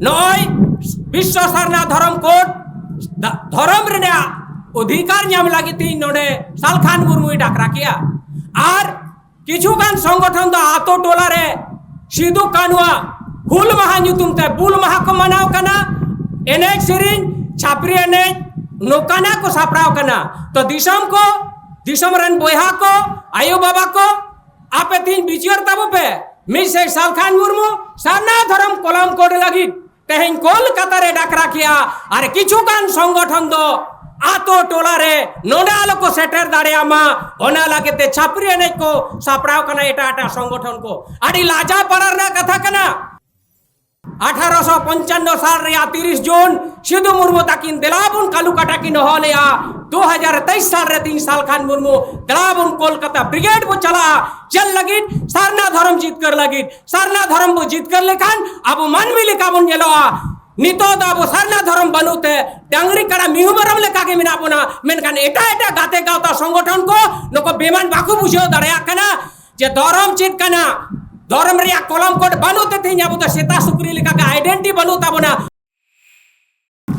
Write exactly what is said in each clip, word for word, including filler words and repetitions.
ᱱᱚᱜᱼᱚᱭ ᱵᱤᱥᱥᱚ ᱥᱟᱨᱱᱟ ᱫᱷᱚᱨᱚᱢ ᱠᱳᱰ ᱫᱟ- ᱫᱷᱚᱨᱚᱢ ᱨᱮᱱᱟᱜ ᱚᱫᱷᱤᱠᱟᱨ ᱧᱟᱢ ᱞᱟᱹᱜᱤᱫ ᱛᱮ ᱱᱚᱰᱮ ᱥᱟᱞᱠᱷᱟᱱ ᱢᱩᱨᱢᱩᱭ ᱰᱟᱠᱨᱟ ᱠᱮᱜᱼᱟ᱾ ᱟᱨ ᱠᱤᱪᱷᱩ ᱜᱟᱱ ᱥᱚᱝᱜᱚᱴᱷᱚᱱ ᱫᱚ ᱟᱛᱳ ᱴᱚᱞᱟ ᱨᱮ ᱥᱤᱫᱩ ᱠᱟᱹᱱᱩᱣᱟᱜ ᱦᱩᱞ ᱢᱟᱦᱟ ᱧᱩᱛᱩᱢ ᱛᱮ ᱵᱩᱞ ᱢᱟᱦᱟ ᱠᱚ ᱢᱟᱱᱟᱣ ᱠᱟᱱᱟ, ᱮᱱᱮᱡ ᱥᱮᱨᱮᱧ, ᱪᱷᱟᱯᱨᱤ ᱮᱱᱮᱡ, ᱱᱚᱝᱠᱟᱱᱟᱜ ᱠᱚ ᱥᱟᱯᱲᱟᱣ ᱠᱟᱱᱟ᱾ ᱛᱚ ᱫᱤᱥᱚᱢ ᱠᱚ, ᱫᱤᱥᱚᱢ ᱨᱮᱱ ᱵᱚᱭᱦᱟ ᱠᱚ, ᱟᱭᱳ ᱵᱟᱵᱟ ᱠᱚ, ᱟᱯᱮ ᱛᱮᱦᱮᱧ ᱵᱤᱪᱟᱹᱨ ᱛᱟᱵᱚ ᱯᱮ᱾ ᱢᱤᱫ ᱥᱮᱫ ᱥᱟᱞᱠᱷᱟᱱ ᱢᱩᱨᱢᱩ ᱥᱟᱨᱱᱟ ᱫᱷᱚᱨᱚᱢ ᱠᱚᱞᱚᱢ ᱠᱳᱰ ᱞᱟᱹᱜᱤᱫ ᱛᱮᱦᱮᱧ ᱠᱳᱞᱠᱟᱛᱟ ᱨᱮ ᱰᱟᱠᱨᱟ ᱠᱮᱜᱼᱟ, ᱟᱨ ᱠᱤᱪᱷᱩ ᱜᱟᱱ ᱥᱚᱝᱜᱚᱴᱷᱚᱱ ᱫᱚ ᱟᱛᱳ ᱴᱚᱞᱟ ᱨᱮ ᱱᱚᱰᱮ ᱟᱞᱚ ᱠᱚ ᱥᱮᱴᱮᱨ ᱫᱟᱲᱮᱭᱟᱜ ᱢᱟ, ᱚᱱᱟ ᱞᱟᱹᱜᱤᱫ ᱛᱮ ᱪᱷᱟᱯᱨᱤ ᱮᱱᱮᱡ ᱠᱚ ᱥᱟᱯᱲᱟᱣ ᱠᱟᱱᱟ, ᱮᱴᱟᱜ ᱮᱴᱟᱜ ᱥᱚᱝᱜᱚᱴᱷᱚᱱ ᱠᱚ᱾ ᱟᱹᱰᱤ ᱞᱟᱡᱟ ᱯᱟᱲᱟ ᱨᱮᱱᱟᱜ ᱠᱟᱛᱷᱟ ᱠᱟᱱᱟ᱾ ᱟᱴᱷᱟᱨᱚᱥᱚ ᱯᱚᱧᱪᱟᱱᱱᱚ ᱥᱟᱞ ᱨᱮᱭᱟᱜ ᱛᱤᱨᱤᱥ ᱡᱩᱱ ᱥᱤᱫᱩ ᱢᱩᱨᱢᱩ ᱛᱟᱹᱠᱤᱱ ᱫᱮᱞᱟ ᱵᱚᱱ ᱠᱟᱞᱩᱠᱟᱴᱟ ᱠᱤᱱ ᱦᱚᱦᱚ ᱞᱮᱜᱼᱟ᱾ ᱫᱩ ᱦᱟᱡᱟᱨ ᱛᱮᱭᱤᱥ ᱥᱟᱞ ᱨᱮ ᱛᱤᱧ ᱥᱟᱞᱠᱷᱟᱱ ᱢᱩᱨᱢᱩ ᱫᱮᱞᱟ ᱵᱚᱱ ᱠᱳᱞᱠᱟᱛᱟ ᱵᱨᱤᱜᱮᱰ ᱵᱚ ᱪᱟᱞᱟᱜᱼᱟ᱾ ᱪᱮᱫ ᱞᱟᱹᱜᱤᱫ? ᱥᱟᱨᱱᱟ ᱫᱷᱚᱨᱚᱢ ᱡᱤᱛᱠᱟᱹᱨ ᱞᱟᱹᱜᱤᱫ᱾ ᱥᱟᱨᱱᱟ ᱫᱷᱚᱨᱚᱢ ᱵᱚ ᱡᱤᱛᱠᱟᱹᱨ ᱞᱮᱠᱷᱟᱱ ᱟᱵᱚ ᱢᱟᱹᱱᱢᱤ ᱞᱮᱠᱟ ᱵᱚᱱ ᱧᱮᱞᱚᱜᱼᱟ᱾ ᱱᱤᱛᱚᱜ ᱫᱚ ᱟᱵᱚ ᱥᱟᱨᱱᱟ ᱫᱷᱚᱨᱚᱢ ᱵᱟᱹᱱᱩᱜ ᱛᱮ ᱰᱟᱝᱨᱤ ᱠᱟᱰᱟ ᱢᱤᱦᱩ ᱢᱮᱨᱚᱢ ᱞᱮᱠᱟ ᱜᱮ ᱢᱮᱱᱟᱜ ᱵᱚᱱᱟ᱾ ᱢᱮᱱᱠᱷᱟᱱ ᱮᱴᱟᱜ ᱮᱴᱟᱜ ᱜᱟᱛᱮ ᱜᱟᱶᱛᱟ ᱥᱚᱝᱜᱚᱴᱷᱚᱱ ᱠᱚ ᱱᱩᱠᱩ ᱵᱮᱢᱟᱱ ᱵᱟᱠᱚ ᱵᱩᱡᱷᱟᱹᱣ ᱫᱟᱲᱮᱭᱟᱜ ᱠᱟᱱᱟ ᱡᱮ ᱫᱷᱚᱨᱚᱢ ᱪᱮᱫ ᱠᱟᱱᱟ᱾ ᱫᱷᱚᱨᱚᱢ ᱨᱮᱭᱟᱜ ᱠᱚᱞᱚᱢ ᱠᱳᱰ ᱵᱟᱹᱱᱩᱜ ᱛᱮ ᱛᱮᱦᱮᱧ ᱟᱵᱚ ᱫᱚ ᱥᱮᱛᱟ ᱥᱩᱠᱨᱤ ᱞᱮᱠᱟ ᱜᱮ ᱟᱭᱰᱮᱱᱴᱤ ᱵᱟᱹᱱᱩᱜ ᱛᱟᱵᱚᱱᱟ᱾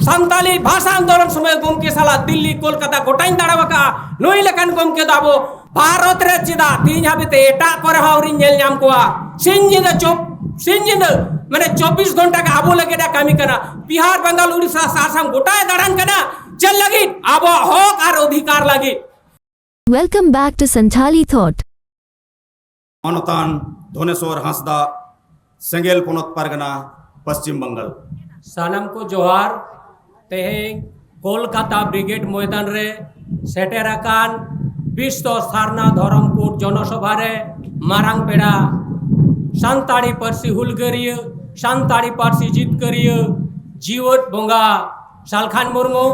ᱥᱟᱱᱛᱟᱞᱤ ᱵᱷᱟᱥᱟ ᱟᱱᱫᱳᱞᱚᱱ ᱥᱚᱢᱚᱭ ᱜᱚᱢᱠᱮ ᱥᱟᱞᱟᱜ ᱫᱤᱞᱞᱤ, ᱠᱳᱞᱠᱟᱛᱟ ᱜᱚᱴᱟᱧ ᱫᱟᱬᱟ ᱟᱠᱟᱫᱼᱟ᱾ ᱱᱩᱭ ᱞᱮᱠᱟᱱ ᱜᱚᱢᱠᱮ ᱫᱚ ᱟᱵᱚ ᱵᱷᱟᱨᱚᱛ ᱨᱮ ᱪᱮᱫᱟᱜ ᱛᱮᱦᱮᱧ ᱦᱟᱹᱵᱤᱡ ᱛᱮ ᱮᱴᱟᱜ ᱠᱚᱨᱮ ᱦᱚᱸ ᱟᱹᱣᱨᱤᱧ ᱧᱮᱞ ᱧᱟᱢ ᱠᱚᱣᱟ᱾ ᱥᱤᱧ ᱧᱤᱫᱟᱹ ᱪᱚᱵ-, ᱥᱤᱧ ᱧᱤᱫᱟᱹ ᱢᱟᱱᱮ ᱪᱚᱵᱵᱤᱥ ᱜᱷᱚᱱᱴᱟ ᱜᱮ ᱟᱵᱚ ᱞᱟᱹᱜᱤᱫ ᱮ ᱠᱟᱹᱢᱤ ᱠᱟᱱᱟ᱾ ᱵᱤᱦᱟᱨ, ᱵᱮᱝᱜᱟᱞ, ᱩᱲᱤᱥᱥᱟ, ᱟᱥᱟᱢ ᱜᱚᱴᱟᱭ ᱫᱟᱬᱟᱱ ᱠᱟᱱᱟ᱾ ᱪᱮᱫ ᱞᱟᱹᱜᱤᱫ? ᱟᱵᱚᱣᱟᱜ ᱦᱚᱠ ᱟᱨ ᱚᱫᱷᱤᱠᱟᱨ ᱞᱟᱹᱜᱤᱫ᱾ Welcome back to Santhali Thought. ᱢᱟᱱᱚᱛᱟᱱ ᱫᱷᱚᱱᱮᱥᱣᱚᱨ ᱦᱟᱸᱥᱫᱟ, ᱥᱮᱸᱜᱮᱞ ᱯᱚᱱᱚᱛ ᱯᱟᱨᱜᱟᱱᱟ, ᱯᱚᱥᱪᱤᱢ ᱵᱟᱝᱜᱟᱞ᱾ ᱥᱟᱱᱟᱢ ᱠᱚ ᱡᱚᱦᱟᱨ᱾ ᱛᱮᱦᱮᱧ ᱠᱳᱞᱠᱟᱛᱟ ᱵᱨᱤᱜᱮᱰ ᱢᱚᱭᱫᱟᱱ ᱨᱮ ᱥᱮᱴᱮᱨ ᱟᱠᱟᱱ ᱵᱤᱥᱥᱚ ᱥᱟᱨᱱᱟ ᱫᱷᱚᱨᱚᱢ ᱠᱳᱰ ᱡᱚᱱᱚᱥᱚᱵᱷᱟ ᱨᱮ ᱢᱟᱨᱟᱝ ᱯᱮᱲᱟ, ᱥᱟᱱᱛᱟᱲᱤ ᱯᱟᱹᱨᱥᱤ ᱦᱩᱞᱜᱟᱹᱨᱤᱭᱟᱹ, ᱥᱟᱱᱛᱟᱲᱤ ᱯᱟᱹᱨᱥᱤ ᱡᱤᱛᱠᱟᱹᱨᱤᱭᱟᱹ, ᱡᱤᱣᱮᱫ ᱵᱚᱸᱜᱟ ᱥᱟᱞᱠᱷᱟᱱ ᱢᱩᱨᱢᱩ,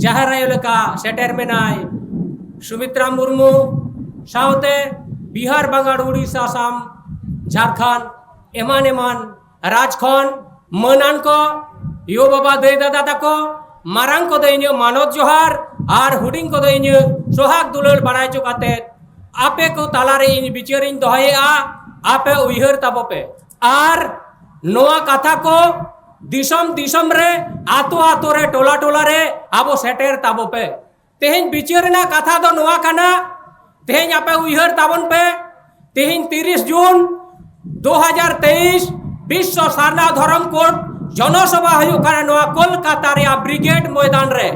ᱡᱟᱦᱮᱨ ᱟᱭᱳ ᱞᱮᱠᱟ ᱥᱮᱴᱮᱨ ᱢᱮᱱᱟᱭ ᱥᱩᱢᱤᱛᱨᱟ ᱢᱩᱨᱢᱩ, ᱥᱟᱶᱛᱮ ᱵᱤᱦᱟᱨ, ᱵᱟᱝᱜᱟᱞ, ᱩᱲᱤᱥᱥᱟ, ᱟᱥᱟᱢ, ᱡᱷᱟᱲᱠᱷᱚᱸᱰ, ᱮᱢᱟᱱ ᱮᱢᱟᱱ ᱨᱟᱡᱽ ᱠᱷᱚᱱ ᱢᱟᱹᱱᱟᱱ ᱠᱚ, ᱭᱳ ᱵᱟᱵᱟ, ᱫᱟᱹᱭ ᱫᱟᱫᱟ ᱛᱟᱠᱚ, ᱢᱟᱨᱟᱝ ᱠᱚᱫᱚ ᱤᱧᱟᱹᱜ ᱢᱟᱱᱚᱛ ᱡᱚᱦᱟᱨ ᱟᱨ ᱦᱩᱰᱤᱧ ᱠᱚᱫᱚ ᱤᱧᱟᱹᱜ ᱥᱚᱦᱟᱜ ᱫᱩᱞᱟᱹᱲ ᱵᱟᱲᱟᱭ ᱦᱚᱪᱚ ᱠᱟᱛᱮ ᱟᱯᱮ ᱠᱚ ᱛᱟᱞᱟᱨᱮ ᱤᱧ ᱵᱤᱪᱟᱹᱨᱤᱧ ᱫᱚᱦᱚᱭᱮᱫᱼᱟ᱾ ᱟᱯᱮ ᱩᱭᱦᱟᱹᱨ ᱛᱟᱵᱚ ᱯᱮ ᱟᱨ ᱱᱚᱣᱟ ᱠᱟᱛᱷᱟ ᱠᱚ ᱫᱤᱥᱚᱢ ᱫᱤᱥᱚᱢ ᱨᱮ, ᱟᱛᱳ ᱟᱛᱳ ᱨᱮ, ᱴᱚᱞᱟ ᱴᱚᱞᱟ ᱨᱮ ᱟᱵᱚ ᱥᱮᱴᱮᱨ ᱛᱟᱵᱚ ᱯᱮ᱾ ᱛᱮᱦᱮᱧ ᱵᱤᱪᱟᱹᱨ ᱨᱮᱱᱟᱜ ᱠᱟᱛᱷᱟ ᱫᱚ ᱱᱚᱣᱟ ᱠᱟᱱᱟ, ᱛᱮᱦᱮᱧ ᱟᱯᱮ ᱩᱭᱦᱟᱹᱨ ᱛᱟᱵᱚᱱ ᱯᱮ, ᱛᱮᱦᱮᱧ ᱛᱤᱨᱤᱥ ᱡᱩᱱ ᱫᱩ ᱦᱟᱡᱟᱨ ᱛᱮᱭᱤᱥ ᱵᱤᱥᱥᱚ ᱥᱟᱨᱱᱟ ᱫᱷᱚᱨᱚᱢ ᱠᱳᱰ ᱡᱚᱱᱚᱥᱚᱵᱷᱟ ᱦᱩᱭᱩᱜ ᱠᱟᱱᱟ ᱱᱚᱣᱟ ᱠᱳᱞᱠᱟᱛᱟ ᱨᱮᱭᱟᱜ ᱵᱨᱤᱜᱮᱰ ᱢᱚᱭᱫᱟᱱ ᱨᱮ᱾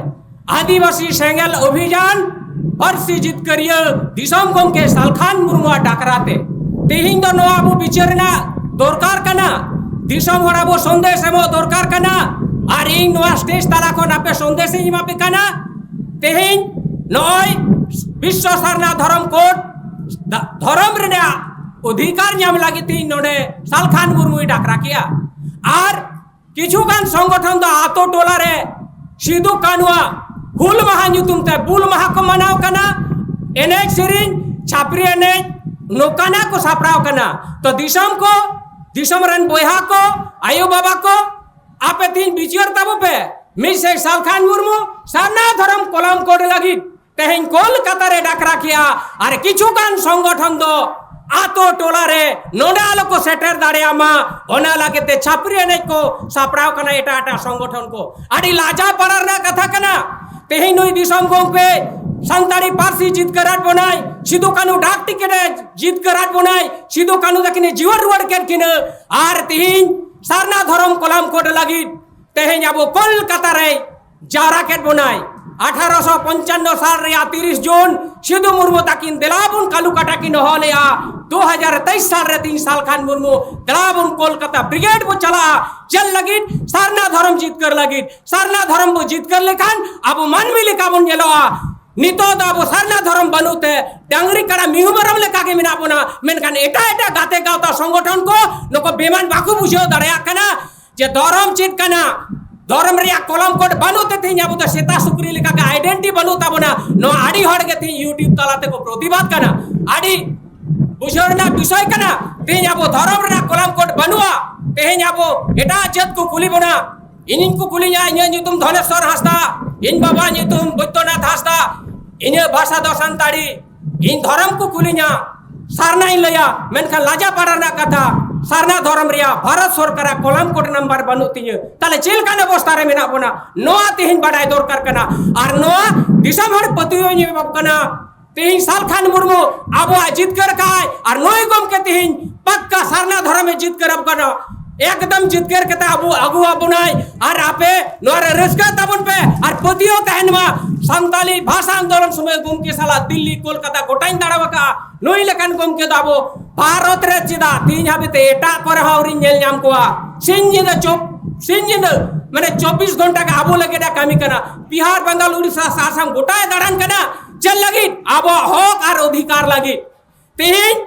ᱟᱹᱫᱤᱵᱟᱹᱥᱤ ᱥᱮᱸᱜᱮᱞ ᱚᱵᱷᱤᱡᱟᱱ, ᱯᱟᱹᱨᱥᱤ ᱡᱤᱛᱠᱟᱹᱨᱤᱭᱟᱹ ᱫᱤᱥᱚᱢ ᱜᱚᱢᱠᱮ ᱥᱟᱞᱠᱷᱟᱱ ᱢᱩᱨᱢᱩᱣᱟᱜ ᱰᱟᱠᱨᱟ ᱛᱮ᱾ ᱛᱮᱦᱮᱧ ᱫᱚ ᱱᱚᱣᱟ ᱟᱵᱚ ᱵᱤᱪᱟᱹᱨ ᱨᱮᱱᱟᱜ ᱫᱚᱨᱠᱟᱨ ᱠᱟᱱᱟ᱾ ᱫᱤᱥᱚᱢ ᱦᱚᱲ ᱟᱵᱚ ᱥᱚᱱᱫᱮᱥ ᱮᱢᱚᱜ ᱫᱚᱨᱠᱟᱨ ᱠᱟᱱᱟ᱾ ᱟᱨ ᱤᱧ ᱱᱚᱣᱟ ᱥᱴᱮᱡᱽ ᱛᱟᱞᱟ ᱠᱷᱚᱱ ᱟᱯᱮ ᱥᱚᱱᱫᱮᱥ ᱤᱧ ᱮᱢᱟ ᱯᱮ ᱠᱟᱱᱟ᱾ ᱛᱮᱦᱮᱧ ᱱᱚᱜᱼᱚᱭ ᱵᱤᱥᱥᱚ ᱥᱟᱨᱱᱟ ᱫᱷᱚᱨᱚᱢ ᱠᱳᱰ ᱫᱟ-, ᱫᱷᱚᱨᱚᱢ ᱨᱮᱱᱟᱜ ᱚᱫᱷᱤᱠᱟᱨ ᱧᱟᱢ ᱞᱟᱹᱜᱤᱫ ᱛᱮ ᱤᱧ ᱱᱚᱰᱮ ᱥᱟᱞᱠᱷᱟᱱ ᱢᱩᱨᱢᱩᱭ ᱰᱟᱠᱨᱟ ᱠᱮᱜᱼᱟ᱾ ᱟᱨ ᱠᱤᱪᱷᱩ ᱜᱟᱱ ᱥᱚᱝᱜᱚᱴᱷᱚᱱ ᱫᱚ ᱟᱛᱳ ᱴᱚᱞᱟ ᱨᱮ ᱥᱤᱫᱩ ᱠᱟᱹᱱᱩᱣᱟᱜ ᱦᱩᱞ ᱢᱟᱦᱟ ᱧᱩᱛᱩᱢ ᱛᱮ ᱵᱩᱞ ᱢᱟᱦᱟ ᱠᱚ ᱢᱟᱱᱟᱣ ᱠᱟᱱᱟ, ᱮᱱᱮᱡ ᱥᱮᱨᱮᱧ, ᱪᱷᱟᱹᱯᱨᱤ ᱮᱱᱮᱡ, ᱱᱚᱝᱠᱟᱱᱟᱜ ᱠᱚ ᱥᱟᱯᱲᱟᱣ ᱠᱟᱱᱟ᱾ ᱛᱚ ᱫᱤᱥᱚᱢ ᱠᱚ, ᱫᱤᱥᱚᱢ ᱨᱮᱱ ᱵᱚᱭᱦᱟ ᱠᱚ, ᱟᱭᱳ ᱵᱟᱵᱟ ᱠᱚ, ᱟᱯᱮ ᱛᱮᱦᱮᱧ ᱵᱤᱪᱟᱹᱨ ᱛᱟᱵᱚ ᱯᱮ᱾ ᱢᱤᱫ ᱥᱮᱫ ᱥᱟᱞᱠᱷᱟᱱ ᱢᱩᱨᱢᱩ ᱥᱟᱨᱱᱟ ᱫᱷᱚᱨᱚᱢ ᱠᱚᱞᱟᱢ ᱠᱳᱰ ᱞᱟᱹᱜᱤᱫ ᱛᱮᱦᱮᱧ ᱠᱳᱞᱠᱟᱛᱟ ᱨᱮ ᱰᱟᱠᱨᱟ ᱠᱮᱜᱼᱟ, ᱟᱨ ᱠᱤᱪᱷᱩ ᱜᱟᱱ ᱥᱚᱝᱜᱚᱴᱷᱚᱱ ᱫᱚ ᱟᱛᱳ ᱴᱚᱞᱟ ᱨᱮ ᱱᱚᱰᱮ ᱟᱞᱚ ᱠᱚ ᱥᱮᱴᱮᱨ ᱫᱟᱲᱮᱭᱟᱜ ᱢᱟ, ᱚᱱᱟ ᱞᱟᱹᱜᱤᱫ ᱛᱮ ᱪᱷᱟᱹᱯᱨᱤ ᱮᱱᱮᱡ ᱠᱚ ᱥᱟᱯᱲᱟᱣ ᱠᱟᱱᱟ ᱮᱴᱟᱜ ᱮᱴᱟᱜ ᱥᱚᱝᱜᱚᱴᱷᱚᱱ ᱠᱚ᱾ ᱟᱹᱰᱤ ᱞᱟᱡᱟ ᱯᱟᱲᱟ ᱨᱮᱱᱟᱜ ᱠᱟᱛᱷᱟ ᱠᱟᱱᱟ᱾ ᱛᱮᱦᱮᱧ ᱱᱩᱭ ᱫᱤᱥᱚᱢ ᱜᱚᱢᱠᱮ ᱥᱟᱱᱛᱟᱲᱤ ᱯᱟᱹᱨᱥᱤ ᱡᱤᱛᱠᱟᱹᱨᱟᱫ ᱵᱚᱱᱟᱭ, ᱥᱤᱫᱩ ᱠᱟᱹᱱᱩ ᱰᱟᱠ ᱴᱤᱠᱤᱴ ᱮ ᱡᱤᱛᱠᱟᱹᱨᱟᱫ ᱵᱚᱱᱟᱭ, ᱥᱤᱫᱩ ᱠᱟᱹᱱᱩ ᱛᱟᱹᱠᱤᱱᱮ ᱡᱤᱣᱮᱫ ᱨᱩᱣᱟᱹᱲ ᱠᱮᱫ ᱠᱤᱱᱟᱹ, ᱟᱨ ᱛᱮᱦᱮᱧ ᱥᱟᱨᱱᱟ ᱫᱷᱚᱨᱚᱢ ᱠᱚᱞᱟᱢ ᱠᱳᱰ ᱞᱟᱹᱜᱤᱫ ᱛᱮᱦᱮᱧ ᱟᱵᱚ ᱠᱳᱞᱠᱟᱛᱟ ᱨᱮ ᱡᱟᱣᱨᱟ ᱠᱮᱫ ᱵᱚᱱᱟᱭ᱾ ᱟᱴᱷᱟᱨᱚᱥᱚ ᱯᱚᱧᱪᱟᱱᱱᱚ ᱥᱟᱞ ᱨᱮᱭᱟᱜ ᱛᱤᱨᱤᱥ ᱡᱩᱱ ᱥᱤᱫᱩ ᱢᱩᱨᱢᱩ ᱛᱟᱹᱠᱤᱱ ᱫᱮᱞᱟ ᱵᱚᱱ ᱠᱟᱞᱩᱠᱟᱴᱟ ᱠᱤᱱ ᱦᱚᱦᱚ ᱞᱮᱜᱼᱟ᱾ ᱫᱩ ᱦᱟᱡᱟᱨ ᱛᱮᱭᱤᱥ ᱥᱟᱞ ᱨᱮ ᱛᱤᱦᱤᱧ ᱥᱟᱞᱠᱷᱟᱱ ᱢᱩᱨᱢᱩ ᱫᱮᱞᱟ ᱵᱚᱱ ᱠᱳᱞᱠᱟᱛᱟ ᱵᱨᱤᱜᱮᱰ ᱵᱚ ᱪᱟᱞᱟᱜᱼᱟ᱾ ᱪᱮᱫ ᱞᱟᱹᱜᱤᱫ? ᱥᱟᱨᱱᱟ ᱫᱷᱚᱨᱚᱢ ᱡᱤᱛᱠᱟᱹᱨ ᱞᱟᱹᱜᱤᱫ᱾ ᱥᱟᱨᱱᱟ ᱫᱷᱚᱨᱚᱢ ᱵᱚ ᱡᱤᱛᱠᱟᱹᱨ ᱞᱮᱠᱷᱟᱱ ᱟᱵᱚ ᱢᱟᱹᱱᱢᱤ ᱞᱮᱠᱟ ᱵᱚᱱ ᱧᱮᱞᱚᱜᱼᱟ᱾ ᱱᱤᱛᱚᱜ ᱫᱚ ᱟᱵᱚ ᱥᱟᱨᱱᱟ ᱫᱷᱚᱨᱚᱢ ᱵᱟᱹᱱᱩᱜ ᱛᱮ ᱰᱟᱝᱨᱤ ᱠᱟᱰᱟ ᱢᱤᱦᱩ ᱢᱮᱨᱚᱢ ᱞᱮᱠᱟ ᱜᱮ ᱢᱮᱱᱟᱜ ᱵᱚᱱᱟ᱾ ᱢᱮᱱᱠᱷᱟᱱ ᱮᱴᱟᱜ ᱮᱴᱟᱜ ᱜᱟᱛᱮ ᱜᱟᱶᱛᱟ ᱥᱚᱝᱜᱚᱴᱷᱚᱱ ᱠᱚ ᱱᱩᱠᱩ ᱵᱮᱢᱟᱱ ᱵᱟᱠᱚ ᱵᱩᱡᱷᱟᱹᱣ ᱫᱟᱲᱮᱭᱟᱜ ᱠᱟᱱᱟ᱾ ᱡᱮ ᱫᱷᱚᱨᱚᱢ ᱪᱮᱫ ᱠᱟᱱᱟ, ᱫᱷᱚᱨᱚᱢ ᱨᱮᱭᱟᱜ ᱠᱚᱞᱚᱢ ᱠᱳᱰ ᱵᱟᱹᱱᱩᱜ ᱛᱮ ᱛᱮᱦᱮᱧ ᱟᱵᱚ ᱫᱚ ᱥᱮᱛᱟ ᱥᱩᱠᱨᱤ ᱞᱮᱠᱟ ᱜᱮ ᱟᱭᱰᱮᱱᱴᱤ ᱵᱟᱹᱱᱩᱜ ᱛᱟᱵᱚᱱᱟ᱾ ᱱᱚᱣᱟ ᱟᱹᱰᱤ ᱦᱚᱲ ᱜᱮ ᱛᱮᱦᱮᱧ YouTube ᱛᱟᱞᱟ ᱛᱮᱠᱚ ᱯᱨᱚᱛᱤᱵᱟᱫ ᱠᱟᱱᱟ᱾ ᱟᱹᱰᱤ ᱵᱩᱡᱷᱟᱹᱣ ᱨᱮᱱᱟᱜ ᱵᱤᱥᱚᱭ ᱠᱟᱱᱟ᱾ ᱛᱮᱦᱮᱧ ᱟᱵᱚ ᱫᱷᱚᱨᱚᱢ ᱨᱮᱱᱟᱜ ᱠᱚᱞᱚᱢ ᱠᱳᱰ ᱵᱟᱹᱱᱩᱜᱼᱟ᱾ ᱛᱮᱦᱮᱧ ᱟᱵᱚ ᱮᱴᱟᱜ ᱡᱟᱹᱛ ᱠᱚ ᱠᱩᱞᱤ ᱵᱚᱱᱟ, ᱤᱧᱤᱧ ᱠᱚ ᱠᱩᱞᱤᱧᱟ, ᱤᱧᱟᱹᱜ ᱧᱩᱛᱩᱢ ᱫᱷᱚᱱᱮᱥᱣᱚᱨ ᱦᱟᱸᱥᱫᱟ, ᱤᱧ ᱵᱟᱵᱟ ᱧᱩᱛᱩᱢ ᱵᱳᱭᱫᱚᱱᱟᱛᱷ ᱦᱟᱸᱥᱫᱟ, ᱤᱧᱟᱹᱜ ᱵᱷᱟᱥᱟ ᱫᱚ ᱥᱟᱱᱛᱟᱲᱤ, ᱤᱧ ᱫᱷᱚᱨᱚᱢ ᱠᱚ ᱠᱩᱞᱤᱧᱟ, ᱥᱟᱨᱱᱟᱧ ᱞᱟᱹᱭᱟ, ᱢᱮᱱᱠᱷᱟᱱ ᱞᱟᱡᱟ ᱯᱟᱲᱟ ᱨᱮᱱᱟᱜ ᱠᱟᱛᱷᱟ, ᱥᱟᱨᱱᱟ ᱫᱷᱚᱨᱚᱢ ᱨᱮᱭᱟᱜ ᱵᱷᱟᱨᱚᱛ ᱥᱚᱨᱠᱟᱨᱟᱜ ᱠᱚᱞᱚᱢ ᱠᱳᱰ ᱱᱟᱢᱵᱟᱨ ᱵᱟᱹᱱᱩᱜ ᱛᱤᱧᱟᱹ᱾ ᱛᱟᱦᱞᱮ ᱪᱮᱫ ᱞᱮᱠᱟᱱ ᱚᱵᱚᱥᱛᱷᱟ ᱨᱮ ᱢᱮᱱᱟᱜ ᱵᱚᱱᱟ, ᱱᱚᱣᱟ ᱛᱮᱦᱮᱧ ᱵᱟᱰᱟᱭ ᱫᱚᱨᱠᱟᱨ ᱠᱟᱱᱟ᱾ ᱟᱨ ᱱᱚᱣᱟ ᱫᱤᱥᱚᱢ ᱦᱚᱲ ᱯᱟᱹᱛᱭᱟᱹᱣ ᱤᱧ ᱮᱢᱟ ᱠᱚ ᱠᱟᱱᱟ, ᱛᱮᱦᱮᱧ ᱥᱟᱞᱠᱷᱟᱱ ᱢᱩᱨᱢᱩ ᱟᱵᱚᱣᱟᱜ ᱡᱤᱛᱠᱟᱹᱨ ᱠᱟᱭ, ᱟᱨ ᱱᱩᱭ ᱜᱚᱢᱠᱮ ᱛᱮᱦᱮᱧ ᱯᱟᱠᱠᱟ ᱥᱟᱨᱱᱟ ᱫᱷᱚᱨᱚᱢᱮ ᱡᱤᱛᱠᱟᱹᱨ ᱟᱵᱚ ᱠᱟᱱᱟ᱾ ᱮᱠᱫᱚᱢ ᱡᱤᱛᱠᱟᱹᱨ ᱠᱟᱛᱮ ᱟᱵᱚ ᱟᱹᱜᱩ ᱟᱵᱚᱱᱟᱭ, ᱟᱨ ᱟᱯᱮ ᱱᱚᱣᱟ ᱨᱮ ᱨᱟᱹᱥᱠᱟᱹ ᱛᱟᱵᱚᱱ ᱯᱮ, ᱟᱨ ᱯᱟᱹᱛᱭᱟᱹᱣ ᱛᱟᱦᱮᱱ ᱢᱟ᱾ ᱥᱟᱱᱛᱟᱞᱤ ᱵᱷᱟᱥᱟ ᱟᱱᱫᱳᱞᱚᱱ ᱥᱚᱢᱚᱭ ᱜᱚᱢᱠᱮ ᱥᱟᱞᱟᱜ ᱫᱤᱞᱞᱤ, ᱠᱳᱞᱠᱟᱛᱟ ᱜᱚᱴᱟᱧ ᱫᱟᱬᱟ ᱟᱠᱟᱫᱼᱟ᱾ ᱱᱩᱭ ᱞᱮᱠᱟᱱ ᱜᱚᱢᱠᱮ ᱫᱚ ᱟᱵᱚ ᱵᱷᱟᱨᱚᱛ ᱨᱮ ᱪᱮᱫᱟᱜ ᱛᱮᱦᱮᱧ ᱦᱟᱹᱵᱤᱡ ᱛᱮ ᱮᱴᱟᱜ ᱠᱚᱨᱮ ᱦᱚᱸ ᱟᱹᱣᱨᱤᱧ ᱧᱮᱞ ᱧᱟᱢ ᱠᱚᱣᱟ᱾ ᱥᱤᱧ ᱧᱤᱫᱟᱹ ᱪᱚᱵ-, ᱥᱤᱧ ᱧᱤᱫᱟᱹ ᱢᱟᱱᱮ ᱪᱚᱵᱵᱤᱥ ᱜᱷᱚᱱᱴᱟ ᱜᱮ ᱟᱵᱚ ᱞᱟᱹᱜᱤᱫ ᱮ ᱠᱟᱹᱢᱤ ᱠᱟᱱᱟ᱾ ᱵᱤᱦᱟᱨ, ᱵᱟᱝᱜᱟᱞ, ᱩᱲᱤᱥᱥᱟ, ᱟᱥᱟᱢ ᱜᱚᱴᱟᱭ ᱫᱟᱬᱟᱱ ᱠᱟᱱᱟ᱾ ᱪᱮᱫ ᱞᱟᱹᱜᱤᱫ? ᱟᱵᱚᱣᱟᱜ ᱦᱚᱠ ᱟᱨ ᱚᱫᱷᱤᱠᱟᱨ ᱞᱟᱹᱜᱤᱫ᱾ ᱛᱮᱦᱮᱧ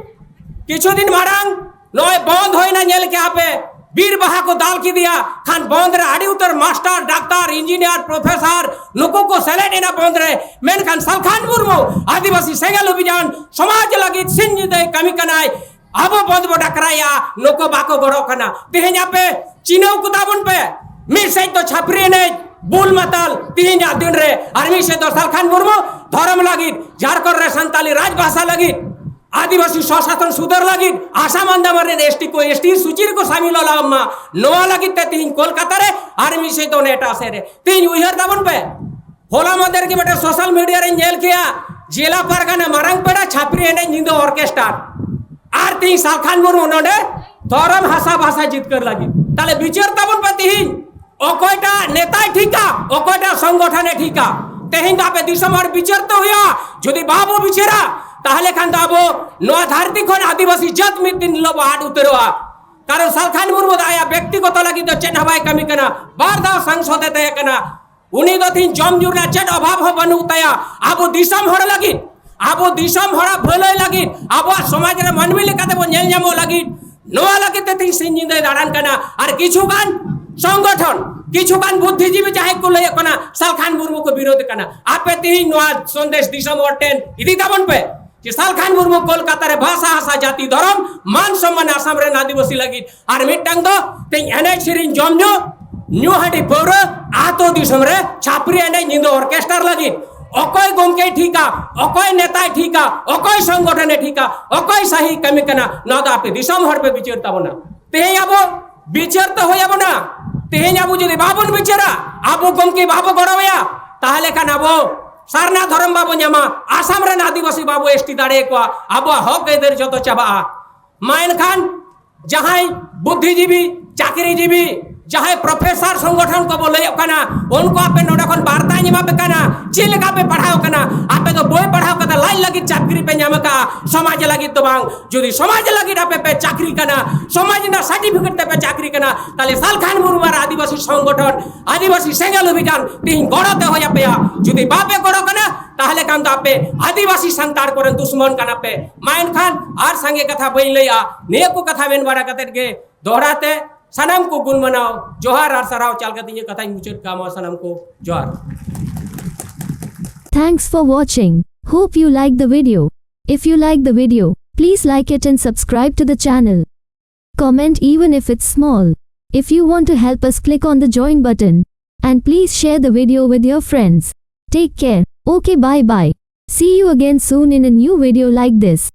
ᱠᱤᱪᱷᱩ ᱫᱤᱱ ᱢᱟᱲᱟᱝ ᱱᱚᱜᱼᱚᱭ ᱵᱚᱱᱫ ᱦᱩᱭᱱᱟ, ᱧᱮᱞ ᱠᱮᱜᱼᱟ ᱯᱮ, ᱵᱤᱨ ᱵᱟᱦᱟ ᱠᱚ ᱫᱟᱞ ᱠᱮᱫᱮᱭᱟ᱾ ᱠᱷᱟᱱ ᱵᱚᱱᱫ ᱨᱮ ᱟᱹᱰᱤ ᱩᱛᱟᱹᱨ ᱢᱟᱥᱴᱟᱨ, ᱰᱟᱠᱛᱟᱨ, ᱤᱧᱡᱤᱱᱤᱭᱟᱨ, ᱯᱨᱚᱯᱷᱮᱥᱚᱨ ᱱᱩᱠᱩ ᱠᱚ ᱥᱮᱞᱮᱫ ᱮᱱᱟ ᱵᱚᱱᱫ ᱨᱮ᱾ ᱢᱮᱱᱠᱷᱟᱱ ᱥᱟᱞᱠᱷᱟᱱ ᱢᱩᱨᱢᱩ ᱟᱹᱫᱤᱵᱟᱹᱥᱤ ᱥᱮᱸᱜᱮᱞ ᱚᱵᱷᱤᱡᱟᱱ ᱥᱚᱢᱟᱡᱽ ᱞᱟᱹᱜᱤᱫ ᱥᱤᱧ ᱧᱤᱫᱟᱹᱭ ᱠᱟᱹᱢᱤ ᱠᱟᱱᱟᱭ᱾ ᱟᱵᱚ ᱵᱚᱱᱫ ᱵᱚ ᱰᱟᱠᱨᱟᱭᱟ, ᱱᱩᱠᱩ ᱵᱟᱠᱚ ᱜᱚᱲᱚᱜ ᱠᱟᱱᱟ᱾ ᱛᱮᱦᱮᱧ ᱟᱯᱮ ᱪᱤᱱᱦᱟᱹᱣ ᱠᱚ ᱛᱟᱵᱚᱱ ᱯᱮ, ᱢᱤᱫ ᱥᱮᱫ ᱫᱚ ᱪᱷᱟᱹᱯᱨᱤ ᱮᱱᱮᱡ, ᱵᱩᱞ ᱢᱟᱛᱟᱞ ᱛᱮᱦᱮᱧᱟᱜ ᱫᱤᱱ ᱨᱮ, ᱟᱨ ᱢᱤᱫ ᱥᱮᱫ ᱫᱚ ᱥᱟᱞᱠᱷᱟᱱ ᱢᱩᱨᱢᱩ ᱫᱷᱚᱨᱚᱢ ᱞᱟᱹᱜᱤᱫ, ᱡᱷᱟᱲᱠᱷᱚᱸᱰ ᱨᱮ ᱥᱟᱱᱛᱟᱞᱤ ᱨᱟᱡᱽ ᱵᱷᱟᱥᱟ ᱞᱟᱹᱜᱤᱫ, ᱟᱹᱫᱤᱵᱟᱹᱥᱤ ᱥᱚᱥᱟᱥᱚᱱ ᱥᱩᱫᱷᱟᱹᱨ ᱞᱟᱹᱜᱤᱫ, ᱟᱥᱟᱢ ᱟᱱᱫᱟᱢᱟᱱ ᱨᱮᱱ ᱮᱥᱴᱤ ᱠᱚ ᱮᱥᱴᱤ ᱥᱩᱪᱤ ᱨᱮᱠᱚ ᱥᱟᱢᱤᱞᱚᱜ ᱞᱟᱜᱟᱣ ᱢᱟ, ᱱᱚᱣᱟ ᱞᱟᱹᱜᱤᱫ ᱛᱮ ᱛᱮᱦᱮᱧ ᱠᱳᱞᱠᱟᱛᱟ ᱨᱮ, ᱟᱨ ᱢᱤᱫ ᱥᱮᱫ ᱫᱚ ᱚᱱᱮ ᱮᱴᱟᱜ ᱥᱮᱫ ᱨᱮ᱾ ᱛᱮᱦᱮᱧ ᱩᱭᱦᱟᱹᱨ ᱛᱟᱵᱚᱱ ᱯᱮ, ᱦᱚᱞᱟ ᱢᱟᱫᱷᱮᱨ ᱜᱮ ᱢᱤᱫᱴᱮᱱ ᱥᱳᱥᱟᱞ ᱢᱤᱰᱤᱭᱟ ᱨᱮᱧ ᱧᱮᱞ ᱠᱮᱜᱼᱟ, ᱡᱮᱞᱟ ᱯᱟᱨᱜᱟᱱᱟ ᱢᱟᱨᱟᱝ ᱯᱮᱲᱟ ᱪᱷᱟᱯᱨᱤ ᱮᱱᱮᱡ ᱧᱤᱫᱟᱹ ᱚᱨᱠᱮᱥᱴᱟᱨ, ᱟᱨ ᱛᱮᱦᱮᱧ ᱥᱟᱞᱠᱷᱟᱱ ᱢᱩᱨᱢᱩ ᱱᱚᱰᱮ ᱫᱷᱚᱨᱚᱢ ᱦᱟᱥᱟ ᱵᱷᱟᱥᱟ ᱡᱤᱛᱠᱟᱹᱨ ᱞᱟᱹᱜᱤᱫ᱾ ᱛᱟᱦᱞᱮ ᱵᱤᱪᱟᱹᱨ ᱛᱟᱵᱚᱱ ᱯᱮ ᱛᱮᱦᱮᱧ, ᱚᱠᱚᱭᱴᱟᱜ ᱱᱮᱛᱟᱭ ᱴᱷᱤᱠᱟ, ᱚᱠᱚᱭᱴᱟᱜ ᱥᱚᱝᱜᱚᱴᱷᱚᱱᱮ ᱴᱷᱤᱠᱟ᱾ ᱛᱮᱦᱮᱧ ᱫᱚ ᱟᱯᱮ ᱫᱤᱥᱚᱢ ᱦᱚᱲ ᱵᱤᱪᱟᱹᱨ ᱛᱮ ᱦᱩᱭᱩᱜᱼᱟ᱾ ᱡᱩᱫᱤ ᱵᱟᱵᱚ ᱵᱤᱪᱟᱹᱨᱟ, ᱛᱟᱦᱞᱮ ᱠᱷᱟᱱ ᱫᱚ ᱟᱵᱚ ᱱᱚᱣᱟ ᱫᱷᱟᱹᱨᱛᱤ ᱠᱷᱚᱱ ᱟᱹᱫᱤᱵᱟᱹᱥᱤ ᱡᱟᱹᱛ ᱢᱤᱫ ᱫᱤᱱ ᱦᱤᱞᱳᱜ ᱵᱚ ᱟᱫ ᱩᱛᱟᱹᱨᱚᱜᱼᱟ᱾ ᱠᱟᱨᱚᱱ ᱥᱟᱞᱠᱷᱟᱱ ᱢᱩᱨᱢᱩ ᱫᱚ ᱟᱭᱟᱜ ᱵᱮᱠᱛᱤᱜᱚᱛᱚ ᱞᱟᱹᱜᱤᱫ ᱫᱚ ᱪᱮᱫ ᱦᱚᱸ ᱵᱟᱭ ᱠᱟᱹᱢᱤ ᱠᱟᱱᱟ, ᱵᱟᱨ ᱫᱷᱟᱣ ᱥᱟᱝᱥᱚᱫ ᱮ ᱛᱟᱦᱮᱸ ᱠᱟᱱᱟ᱾ ᱩᱱᱤ ᱫᱚ ᱛᱮᱦᱮᱧ ᱡᱚᱢ ᱧᱩ ᱨᱮᱱᱟᱜ ᱪᱮᱫ ᱚᱵᱷᱟᱵ ᱦᱚᱸ ᱵᱟᱹᱱᱩᱜ ᱛᱟᱭᱟ᱾ ᱟᱵᱚ ᱫᱤᱥᱚᱢ ᱦᱚᱲ ᱞᱟᱹᱜᱤᱫ, ᱟᱵᱚ ᱫᱤᱥᱚᱢ ᱦᱚᱲᱟᱜ ᱵᱷᱟᱹᱞᱟᱹᱭ ᱞᱟᱹᱜᱤᱫ, ᱟᱵᱚᱣᱟᱜ ᱥᱚᱢᱟᱡᱽ ᱨᱮ ᱢᱟᱹᱱᱢᱤ ᱞᱮᱠᱟᱛᱮ ᱵᱚᱱ ᱧᱮᱞ ᱧᱟᱢᱚᱜ ᱞᱟᱹᱜᱤᱫ, ᱱᱚᱣᱟ ᱞᱟᱹᱜᱤᱫ ᱛᱮ ᱛᱮᱦᱮᱧ ᱥᱤᱧ ᱧᱤᱫᱟᱹᱭ ᱫᱟᱬᱟᱱ ᱠᱟᱱᱟ᱾ ᱟᱨ ᱠᱤᱪᱷᱩ ᱜᱟᱱ ᱥᱚᱝᱜᱚᱴᱷᱚᱱ, ᱠᱤᱪᱷᱩ ᱜᱟᱱ ᱵᱩᱫᱽᱫᱷᱤᱡᱤᱵᱤ ᱡᱟᱦᱟᱸᱭ ᱠᱚ ᱞᱟᱹᱭᱚᱜ ᱠᱟᱱᱟ, ᱥᱟᱞᱠᱷᱟᱱ ᱢᱩᱨᱢᱩ ᱠᱚ ᱵᱤᱨᱳᱫᱷ ᱠᱟᱱᱟ᱾ ᱟᱯᱮ ᱛᱮᱦᱮᱧ ᱱᱚᱣᱟ ᱥᱚᱱᱫᱮᱥ ᱫᱤᱥᱚᱢ ᱦᱚᱲ ᱴᱷᱮᱱ ᱤᱫᱤ ᱛᱟᱵᱚᱱ ᱯᱮ᱾ ᱡᱮ ᱥᱟᱞᱠᱷᱟᱱ ᱢᱩᱨᱢᱩ ᱠᱳᱞᱠᱟᱛᱟ ᱨᱮ ᱵᱷᱟᱥᱟ, ᱦᱟᱥᱟ, ᱡᱟᱹᱛᱤ, ᱫᱷᱚᱨᱚᱢ, ᱢᱟᱱ ᱥᱚᱢᱢᱟᱱ ᱟᱥᱟᱢ ᱨᱮᱱ ᱟᱹᱫᱤᱵᱟᱹᱥᱤ ᱞᱟᱹᱜᱤᱫ, ᱟᱨ ᱢᱤᱫᱴᱟᱝ ᱫᱚ ᱛᱮᱦᱮᱧ ᱮᱱᱮᱡ ᱥᱮᱨᱮᱧ, ᱡᱚᱢ ᱧᱩ, ᱧᱩ ᱦᱟᱺᱰᱤ ᱯᱟᱹᱣᱨᱟᱹ, ᱟᱛᱳ ᱫᱤᱥᱚᱢ ᱨᱮ ᱪᱷᱟᱯᱨᱤ ᱮᱱᱮᱡ, ᱧᱤᱫᱟᱹ ᱚᱨᱠᱮᱥᱴᱟᱨ ᱞᱟᱹᱜᱤᱫ᱾ ᱚᱠᱚᱭ ᱜᱚᱢᱠᱮᱭ ᱴᱷᱤᱠᱟ, ᱚᱠᱚᱭ ᱱᱮᱛᱟᱭ ᱴᱷᱤᱠᱟ, ᱚᱠᱚᱭ ᱥᱚᱝᱜᱚᱴᱷᱚᱱᱮ ᱴᱷᱤᱠᱟ, ᱚᱠᱚᱭ ᱥᱟᱹᱦᱤ ᱠᱟᱹᱢᱤ ᱠᱟᱱᱟ, ᱱᱚᱣᱟ ᱫᱚ ᱟᱯᱮ ᱫᱤᱥᱚᱢ ᱦᱚᱲ ᱯᱮ ᱵᱤᱪᱟᱹᱨ ᱛᱟᱵᱚᱱᱟ᱾ ᱛᱮᱦᱮᱧ ᱟᱵᱚ ᱵᱤᱪᱟᱹᱨ ᱛᱮ ᱦᱩᱭ ᱟᱵᱚᱱᱟ᱾ ᱛᱮᱦᱮᱧ ᱟᱵᱚ ᱡᱩᱫᱤ ᱵᱟᱵᱚᱱ ᱵᱤᱪᱟᱹᱨᱟ, ᱟᱵᱚ ᱜᱚᱢᱠᱮ ᱵᱟᱵᱚ ᱜᱚᱲᱚᱣᱟᱭᱟ, ᱛᱟᱦᱚᱞᱮ ᱠᱷᱟᱱ ᱟᱵᱚ ᱥᱟᱨᱱᱟ ᱫᱷᱚᱨᱚᱢ ᱵᱟᱵᱚ ᱧᱟᱢᱟ, ᱟᱥᱟᱢ ᱨᱮᱱ ᱟᱹᱫᱤᱵᱟᱹᱥᱤ ᱵᱟᱵᱚ ᱮᱥ ᱴᱤ ᱫᱟᱲᱮᱭᱟᱠᱚᱣᱟ, ᱟᱵᱚᱣᱟᱜ ᱦᱚᱠ ᱟᱹᱭᱫᱟᱹᱨ ᱡᱚᱛᱚ ᱪᱟᱵᱟᱜᱼᱟ᱾ ᱢᱟ ᱮᱱᱠᱷᱟᱱ ᱡᱟᱦᱟᱸᱭ ᱵᱩᱫᱽᱫᱷᱤᱡᱤᱵᱤ, ᱪᱟᱹᱠᱨᱤᱡᱤᱵᱤ, ᱡᱟᱦᱟᱸᱭ ᱯᱨᱚᱯᱷᱮᱥᱟᱨ ᱥᱚᱝᱜᱚᱴᱷᱚᱱ ᱠᱚᱵᱚ ᱞᱟᱹᱭᱚᱜ ᱠᱟᱱᱟ, ᱩᱱᱠᱩ ᱟᱯᱮ ᱱᱚᱰᱮ ᱠᱷᱚᱱ ᱵᱟᱨᱛᱟᱧ ᱮᱢᱟ ᱯᱮ ᱠᱟᱱᱟ, ᱪᱮᱫ ᱞᱮᱠᱟ ᱯᱮ ᱯᱟᱲᱦᱟᱣ ᱠᱟᱱᱟ? ᱟᱯᱮ ᱫᱚ ᱵᱳᱭ ᱯᱟᱲᱦᱟᱣ ᱠᱟᱛᱮ ᱞᱟᱡ ᱞᱟᱹᱜᱤᱫ ᱪᱟᱹᱠᱨᱤ ᱯᱮ ᱧᱟᱢ ᱟᱠᱟᱫᱼᱟ, ᱥᱚᱢᱟᱡᱽ ᱞᱟᱹᱜᱤᱫ ᱫᱚ ᱵᱟᱝ᱾ ᱡᱩᱫᱤ ᱥᱚᱢᱟᱡᱽ ᱞᱟᱹᱜᱤᱫ ᱟᱯᱮ ᱯᱮ ᱪᱟᱹᱠᱨᱤ ᱠᱟᱱᱟ, ᱥᱚᱢᱟᱡᱽ ᱨᱮᱱᱟᱜ ᱥᱟᱨᱴᱤᱯᱷᱤᱠᱮᱴ ᱛᱮᱯᱮ ᱪᱟᱹᱠᱨᱤ ᱠᱟᱱᱟ, ᱛᱟᱦᱞᱮ ᱥᱟᱞᱠᱷᱟᱱ ᱢᱩᱨᱢᱩ ᱟᱨ ᱟᱹᱫᱤᱵᱟᱹᱥᱤ ᱥᱚᱝᱜᱚᱴᱷᱚᱱ, ᱟᱹᱫᱤᱵᱟᱹᱥᱤ ᱥᱮᱸᱜᱮᱞ ᱚᱵᱷᱤᱡᱟᱱ ᱛᱤᱦᱤᱧ ᱜᱚᱲᱚ ᱛᱮ ᱦᱩᱭ ᱟᱯᱮᱭᱟ᱾ ᱡᱩᱫᱤ ᱵᱟᱯᱮ ᱜᱚᱲᱚ ᱠᱟᱱᱟ, ᱛᱟᱦᱞᱮ ᱠᱷᱟᱱ ᱫᱚ ᱟᱯᱮ ᱟᱹᱫᱤᱵᱟᱹᱥᱤ ᱥᱟᱱᱛᱟᱲ ᱠᱚᱨᱮᱱ ᱫᱩᱥᱢᱚᱱ ᱠᱟᱱᱟ ᱯᱮ᱾ ᱢᱟ ᱮᱱᱠᱷᱟᱱ ᱟᱨ ᱥᱟᱸᱜᱮ ᱠᱟᱛᱷᱟ ᱵᱟᱹᱧ ᱞᱟᱹᱭᱟ, ᱱᱤᱭᱟᱹ ᱠᱚ ᱠᱟᱛᱷᱟ ᱢᱮᱱ ᱵᱟᱲᱟ ᱠᱟᱛᱮᱫ ᱜᱮ ᱫᱚᱦᱲᱟ ᱛᱮ ᱥᱟᱱᱟᱢ ᱠᱚ ᱜᱩᱱ ᱢᱟᱱᱟᱣ ᱡᱚᱦᱟᱨ ᱟᱨ ᱥᱟᱨᱦᱟᱣ ᱪᱟᱞ ᱠᱟᱛᱮ ᱤᱧᱟᱹᱜ ᱠᱟᱛᱷᱟᱧ ᱢᱩᱪᱟᱹᱫ ᱠᱟᱜᱼᱟ᱾ ᱢᱟ ᱥᱟᱱᱟᱢ ᱠᱚ ᱡᱚᱦᱟᱨ᱾ Thanks for watching. Hope you like the video. If you like the video, please like it and subscribe to the channel. Comment even if it's small. If you want to help us, click on the join button. And please share the video with your friends. Take care. Okay, bye bye. See you again soon in a new video like this.